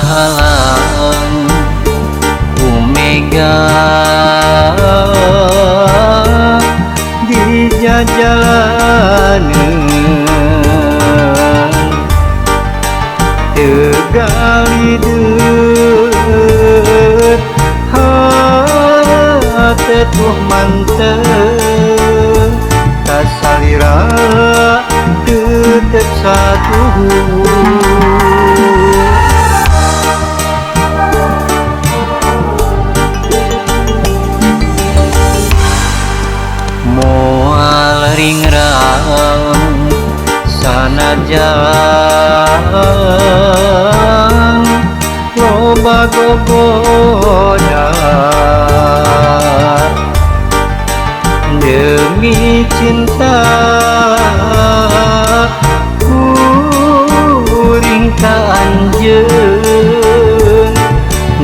Kahalang ku mega di jajalaneun Tegalideut hate tuh mantep kasalira tetep satu. Moal ringrang sanajan loba gogoda demi cinta kuring ka anjeun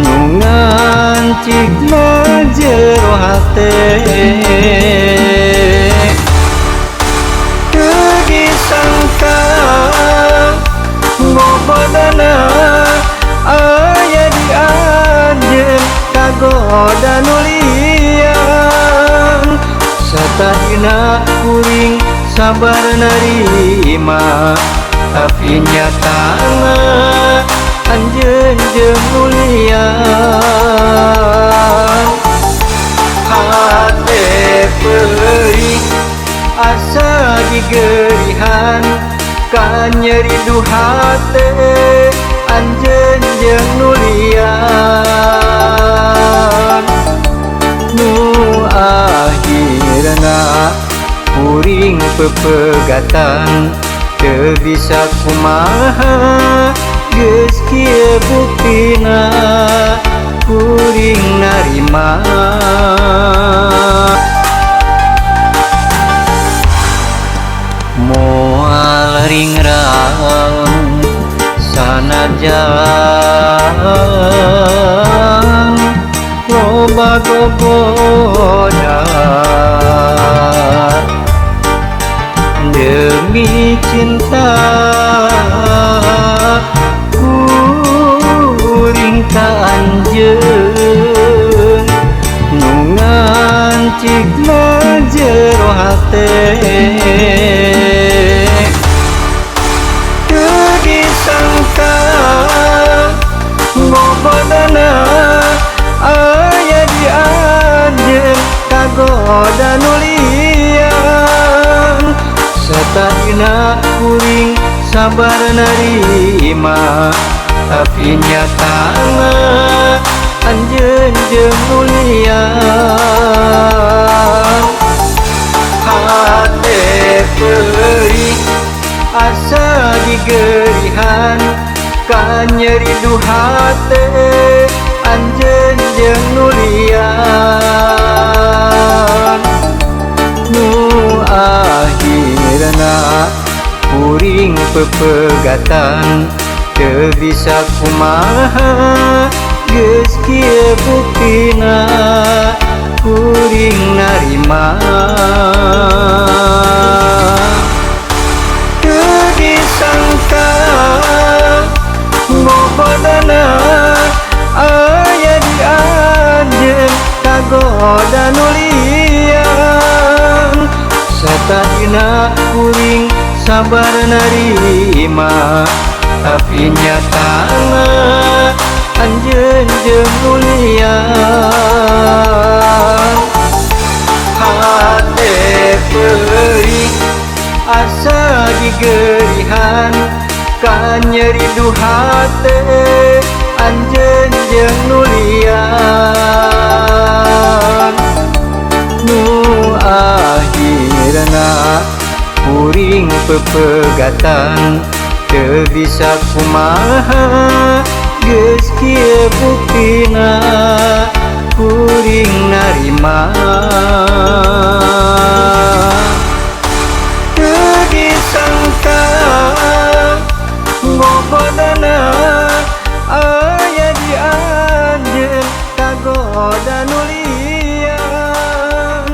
nu ngancikna jero hate. Disangka gogodana aya di anjeun kagoda nu lian satadina kuring sabar narima tapi nyatana anjeun jeung nu lian. Hate peurih asa digerihan kanyeri du hate anjeun jeung nu lian nu akhirna kuring pepegatan teu bisa kumaha geus kieu buktina kuring narima. Moal ringrang sanajan loba gogoda demi cinta kuring ka anjeun nu ngancikna jero hate. Disangka gogodana aya di anjeun kagoda nu lian satadina kuring sabar narima tapi nyatana anjeun jeung nu lian. Hate peurih asa digerihan kanyeri du hate anjeun jeung nu lian nu akhirna kuring pepegatan teu bisa kumaha geus kieu buktina kuring narima. Disangka gogodana aya di anjeun kagoda nu lian satadina kuring sabar narima tapi nyatana anjeun jeung nu lian. Hate peurih asa digerihan kanyeri du hate anjeun jeung nu lian nu akhirna kuring pepegatan teu bisa kumaha geus kieu buktina kuring narima. Disangka gogodana aya di anjeun kagoda nu lian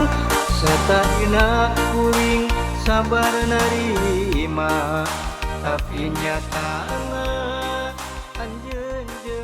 satadina kuring sabar narima tapi nyatana anjeun.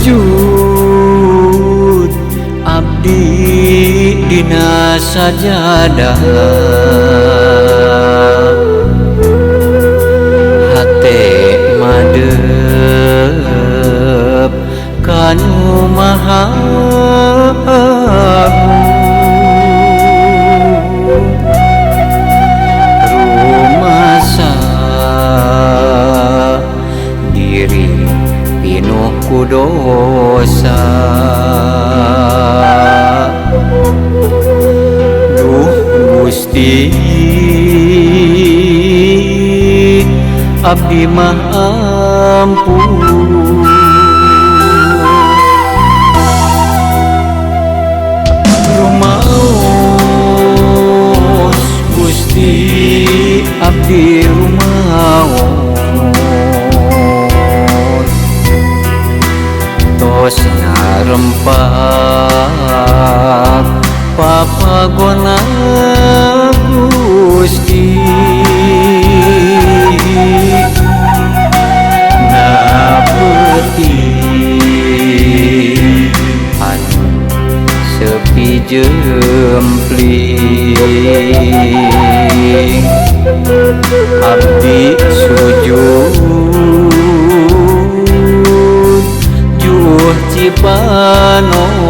Sujud abdi dina sajadah, hate madep kanu maha agung. Rumasa diri pinuh ku dosa, duh Gusti abdi mah ampun. Rumaos Gusti abdi rumaos, tos ngarempak papagona Gusti. Napeuting anu sepi jempling, abdi sujud juh Cipanon.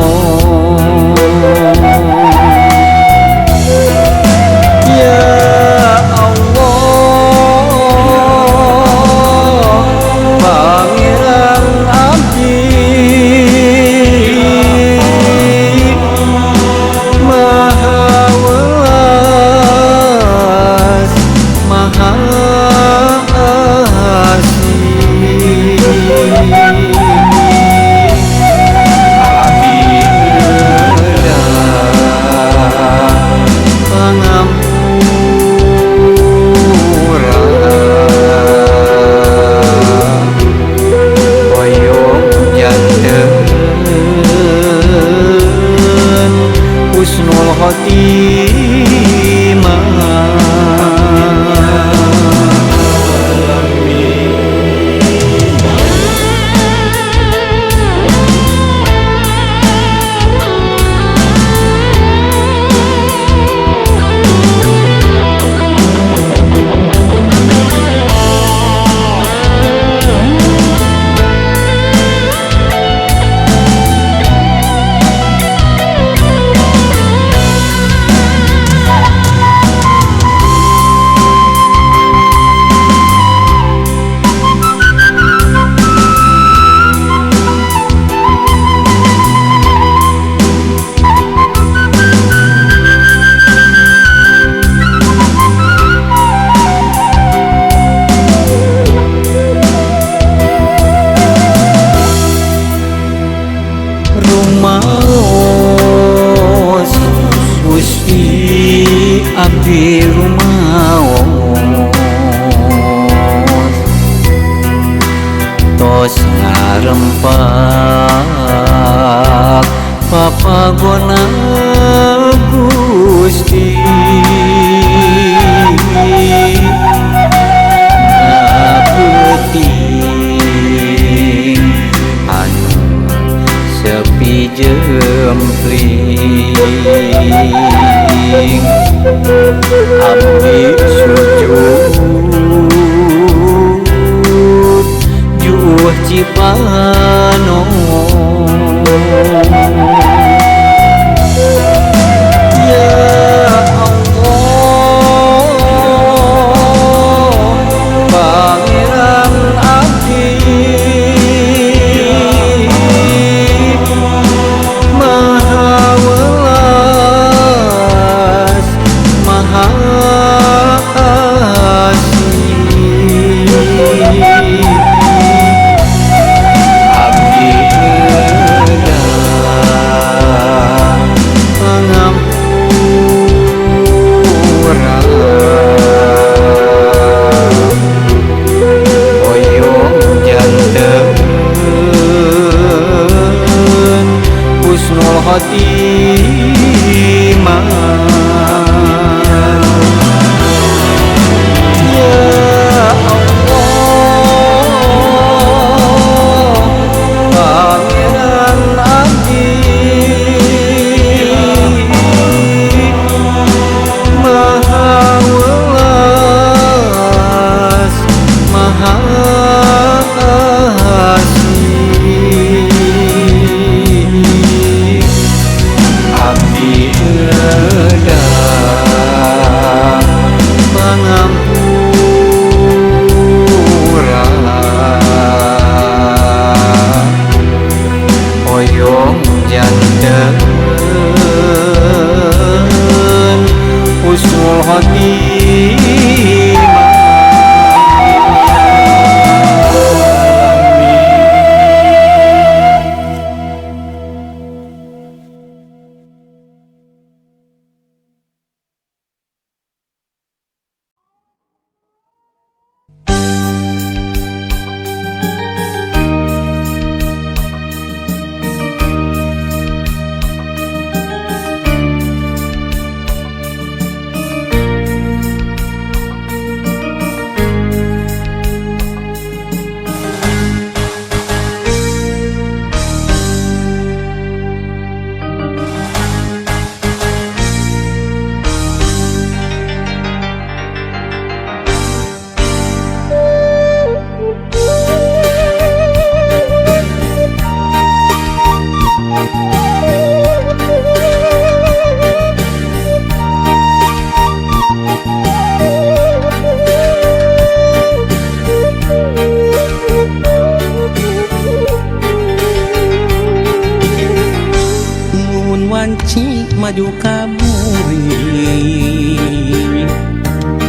maju ka buri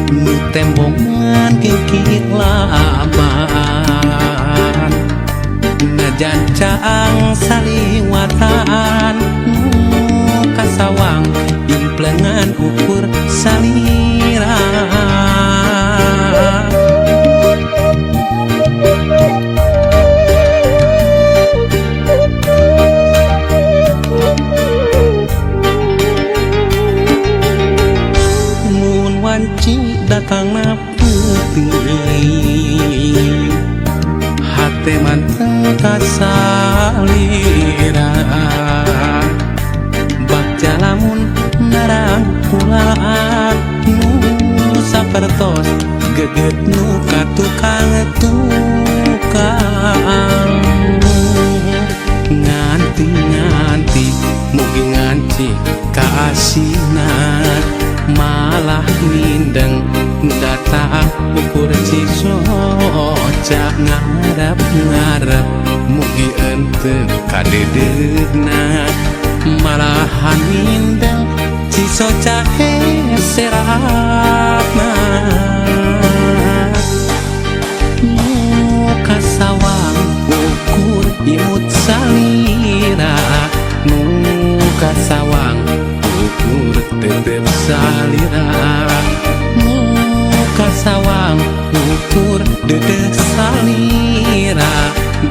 nu tembongan kikit laban najan caang saliwatan nu kasawang implengan ukur salira. Mun wanci datangna peuting hate manteng kasalira bagja lamun narangkulaan nu sapertos geget nu ka tukang tukang nganti-nganti mugi nganti kaasinan malah mindeng datang ukur cisoca ngarep-ngarep mugi ente kadedeuna malahan mindeng cisoca heseratna nu kasawang ukur imut salira nu kasawang ukur tetep salira nu kasawang ukur dedeh salira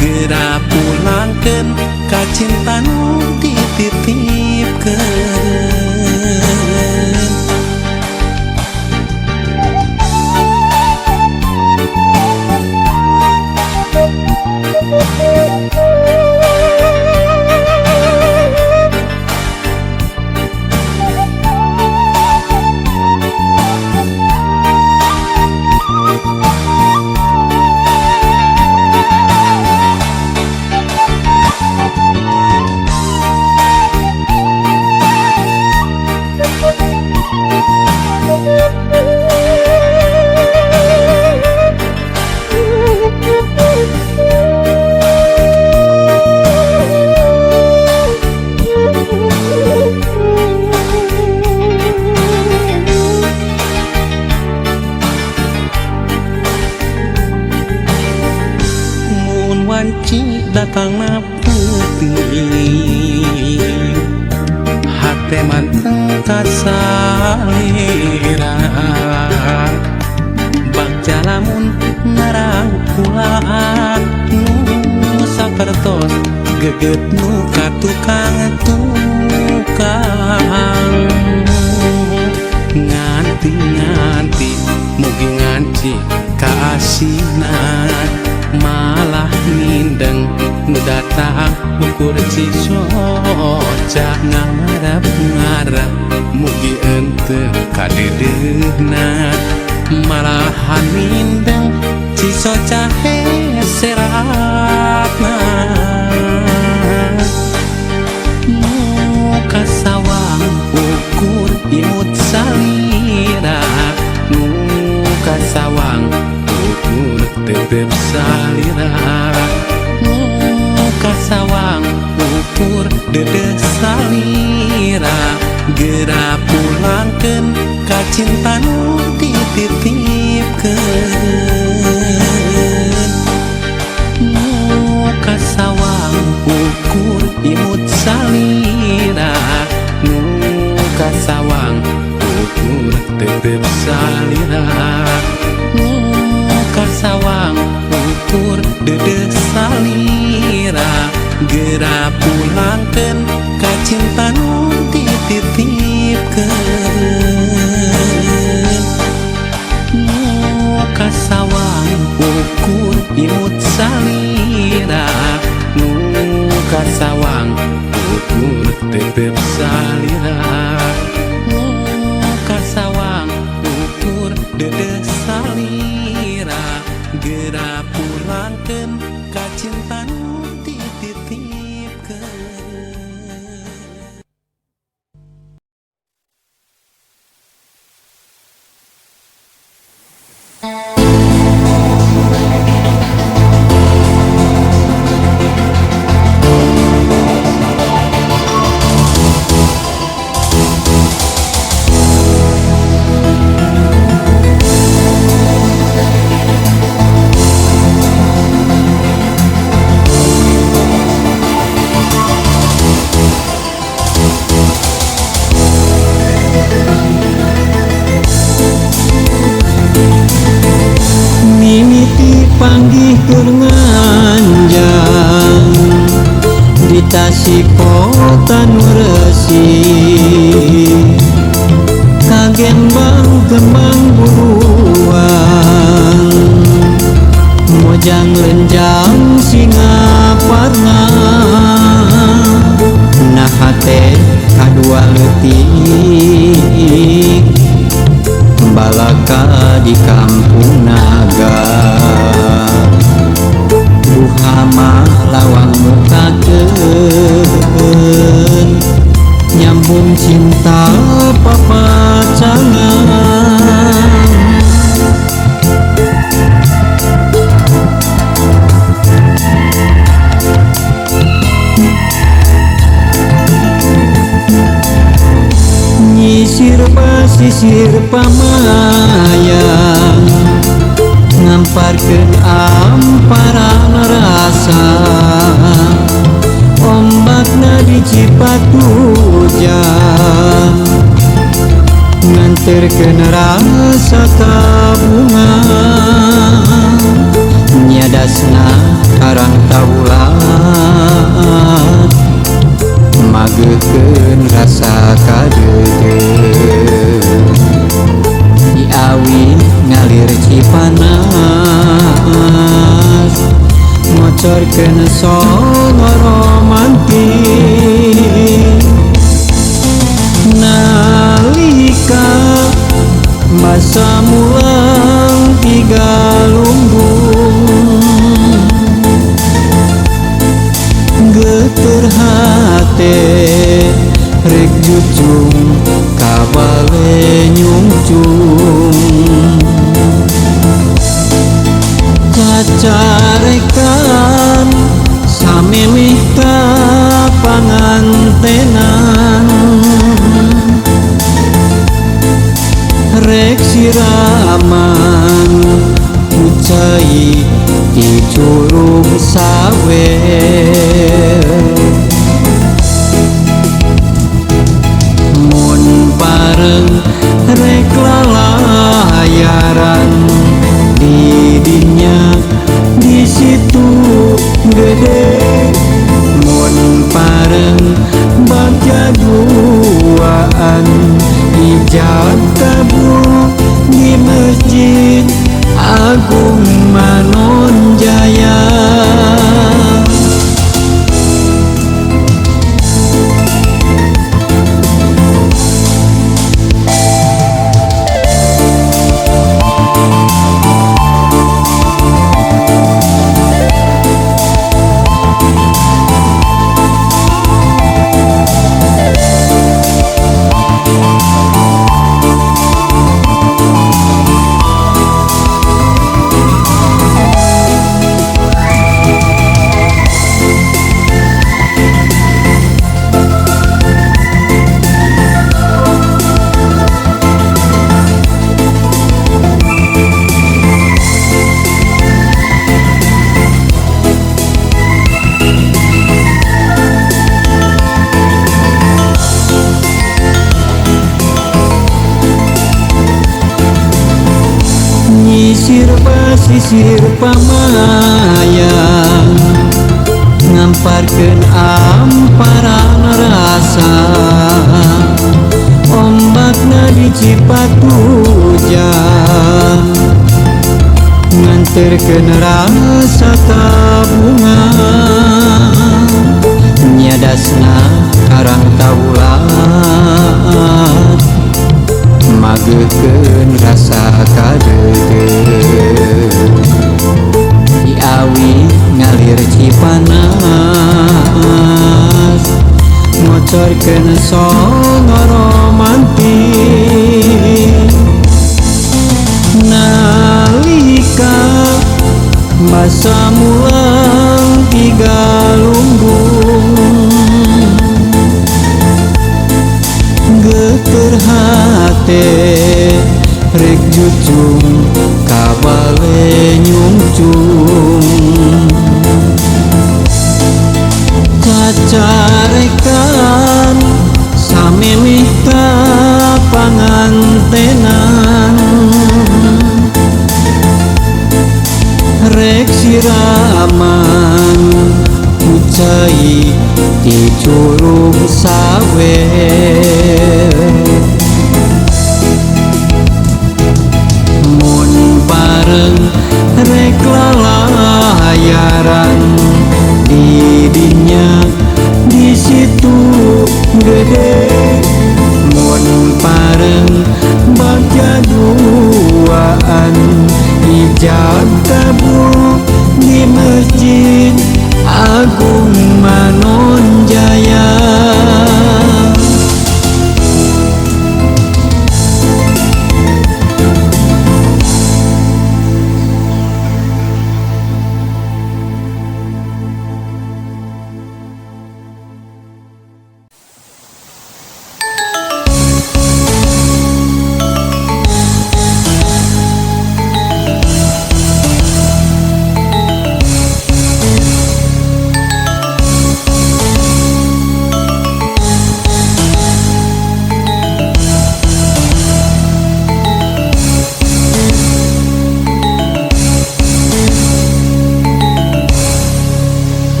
geura pulangkeun ka cinta nu dititipkeun. Mun wanci datangna peuting hate manteng kasalira bagja lamun narangkulaan nu sapertos geget nu ka tukang tukang nganti-nganti mugi nganti kaasinan malah mindeng nu datang ukur cisoca ngarep-ngarep mugi ente kadedeuna malahan mindeng cisoca heseratna nu kasawang ukur imut salira nu kasawang ukur tetep salira nu kasawang ukur dedeh salira geura pulangkeun ka cinta nu dititipkeun nu kasawang ukur imut salira nu kasawang ukur tetep salira nu kasawang ukur dedeh salira geura pulangkeun ka cinta nu dititipkeun nu kasawang ukur imut salira nu kasawang ukur tetep salira nu kasawang ukur dedeh salira geura pulangkeun ka cinta nu dititipkeun. Panggih keur nganjang di Tasik kota nu resik, kagembang kembang buruan, mojang lenjang singaparna. Nah hate kadua leutik balaka di kampung naga, Buhama lawang mukakeun, nyambung cinta papacangan. Nyisir pasisir pamayang, ngamparkeun amparan rasa, ombakna di Cipatujah, nganterkeun rasa kabunga. Nyadasna karang taulat, mageukeun rasa kadeudeuh. Di awi ngalir Cipanas, ngocorkeun songo romantis. Nalika masa mulang tiga lumbung, geter hate rek jucung kabale nyungcung. Cacarekan samemeh ka pangantenan, rek siraman ku cai di curug sawer. Mun bareng rek lalayaran di dinya di situ gede, mun bareng bagja duaan ijab kabul di Masjid Agung Manonjaya. Nyisir pasisir pamayang, ngamparkeun amparan rasa, ombakna di Cipatujah, nganterkeun rasa kabunga. Nyadasna karang taulat, mageukeun rasa kadeudeuh. Di awi ngalir Cipanas, ngocorkeun songo romantis. Nalika masa mulang tiga lumbung, geter hate rek jucung kabale nyungcung. Cacarekan samemeh ka pangantenan, rek Siraman ku cai ti Curug Sawer. Mun bareng rek lalayaran di dinya di Situ Gede. Mun bareng bagja duaan ijab kabul di Masjid Agung Manonjaya.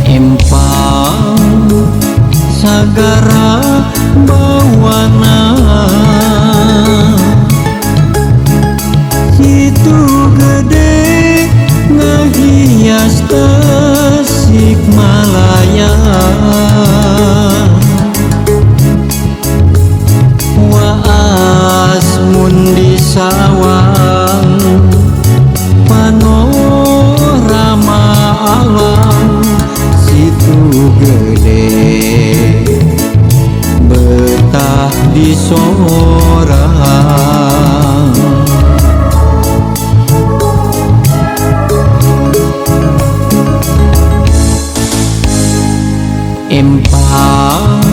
Empang sagara bawana Situ Gede ngahias Tasikmalaya. Waas mun di sawang panorama alam Situ Gede betah di sorang. Empang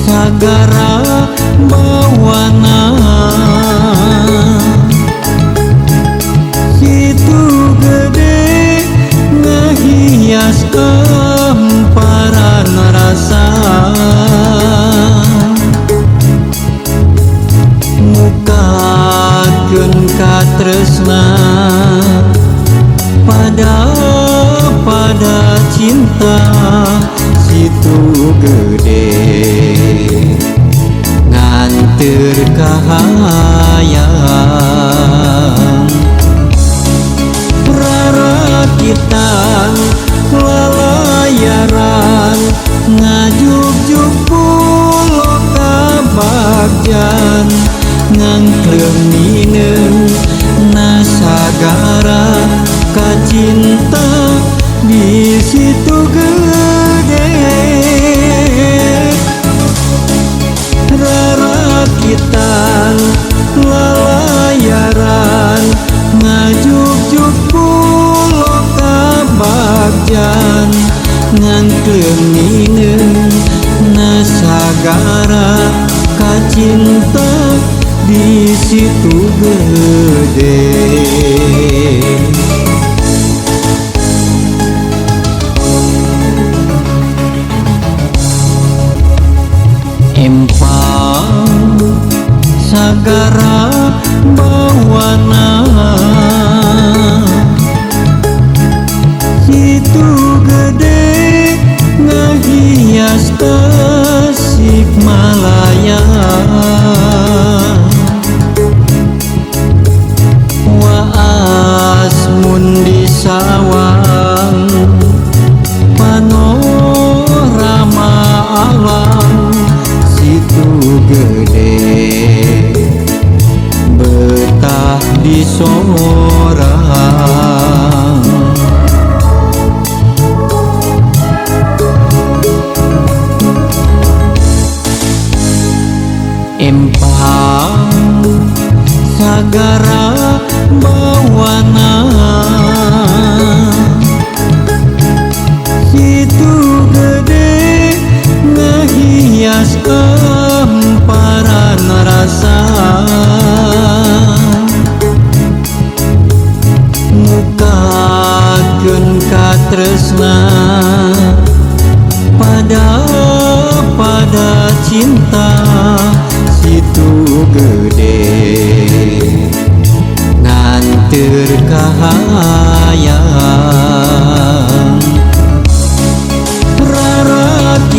sagara bawana Situ Gede ngahias emparan rasa. Mukakeun katresna pada pada cinta Situ Gede nganteur kahayang. Rarakitan lalayaran ngajugjug pulo kabagjan ngangkleung nineung nasagara kacinta di Situ Gede. Rarakitan lalayaran ngajugjug pulo kabagjan ngangkleung nineung nasagara kacinta di Situ Gede. Empang sagara bawana Situ Gede ngahias Tasikmalaya. Waas mun di sawang panorama alam Situ Gede betah di sorang. Empang sagara bawana Situ Gede ngahias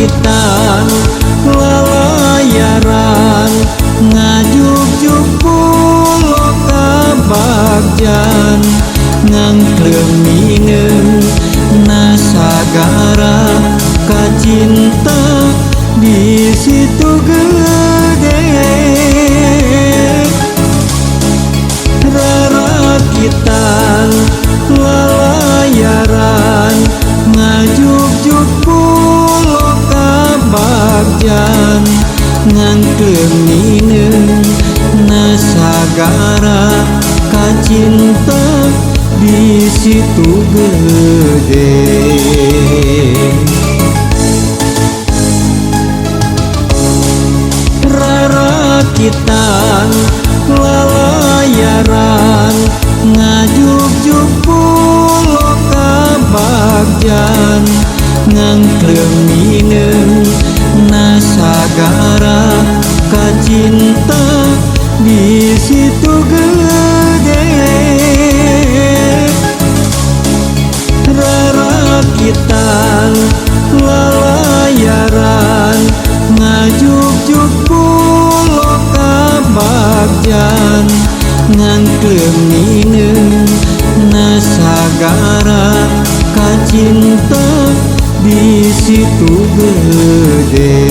Rarakitan lalayaran ngajugjug pulo kabagjan ngangkleum mineung na sagara kacinta di situ gede. Rarakitan lalayaran ngajugjug pulo kabagjan ngangkleum mineung na sagara kacinta di situ gede. Rarakitan lalayaran ngajugjug pulo kabagjan ngangkleum mineung na sagara kacinta di situ gede. Rarakitan lalayaran ngajugjug pulo kabagjan ngangkleum mineung na sagara kacinta di situ gede.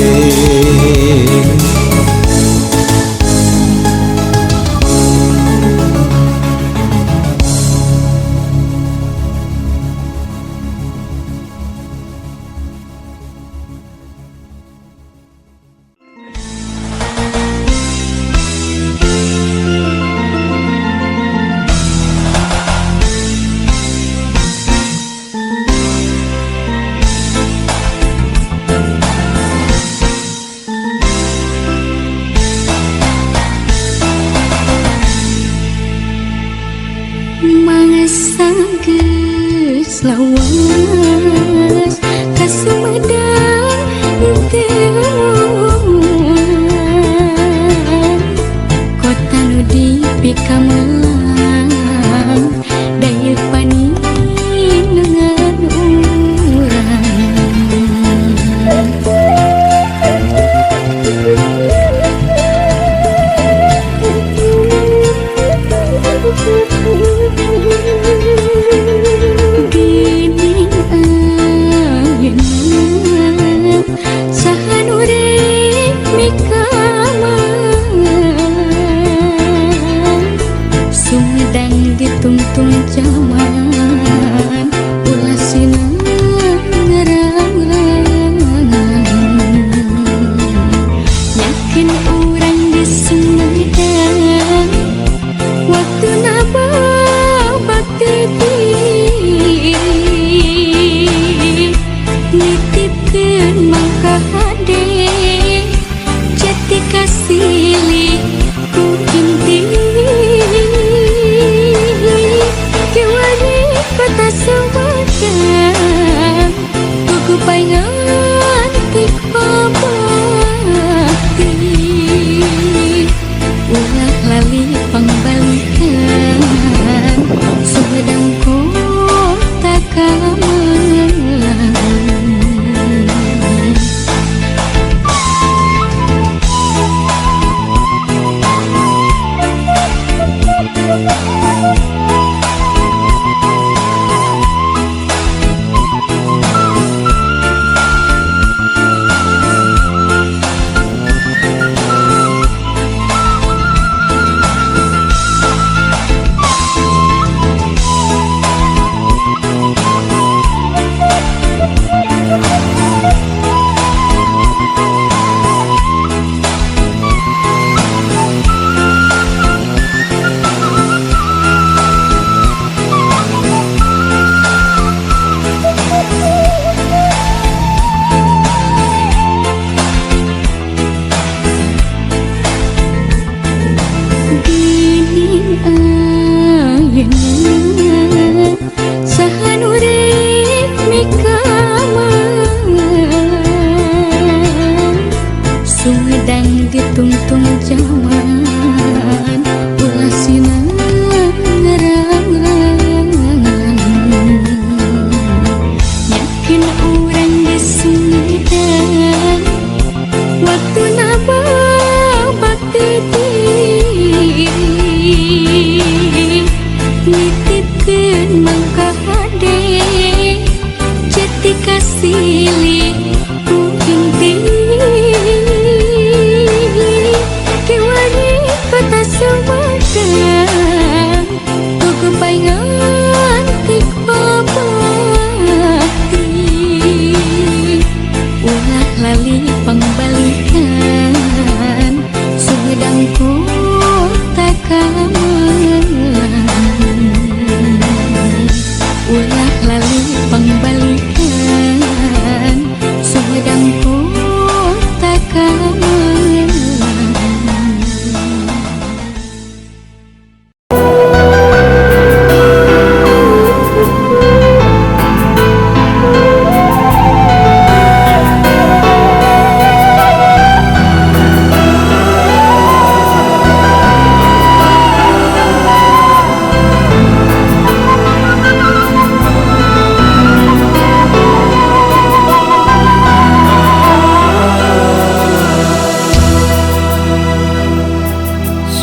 Mangsa geus lawas ka Sumedang teu kota nu dipikamelang daya paninengan urang. Gini ayeuna saha nu rek mikameun Sumedang ditungtung zaman ulah sinang ngeraman yakin urang di Sumedang waktu bakti diri nitipkeun mangka hade jati kasilih ku inti kiwari kota Sumedang kuku paingan ti bakti ulah lali pangbalikan Sumedang kota kamelang.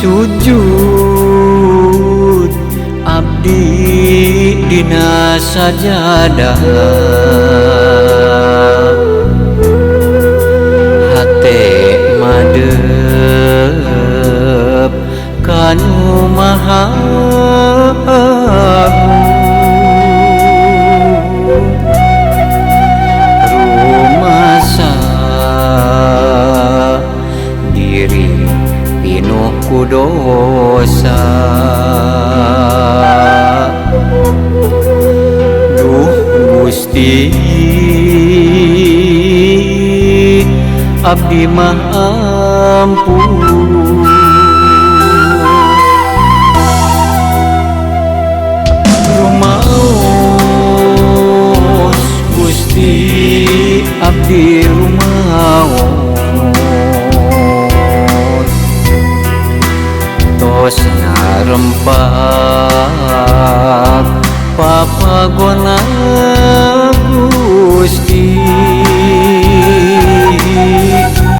Sujud abdi dina sajadah, hate madep kanu maha agung. Rumasa diri pinuh ku dosa, duh Gusti abdi mah ampun. Rumaos Gusti abdi.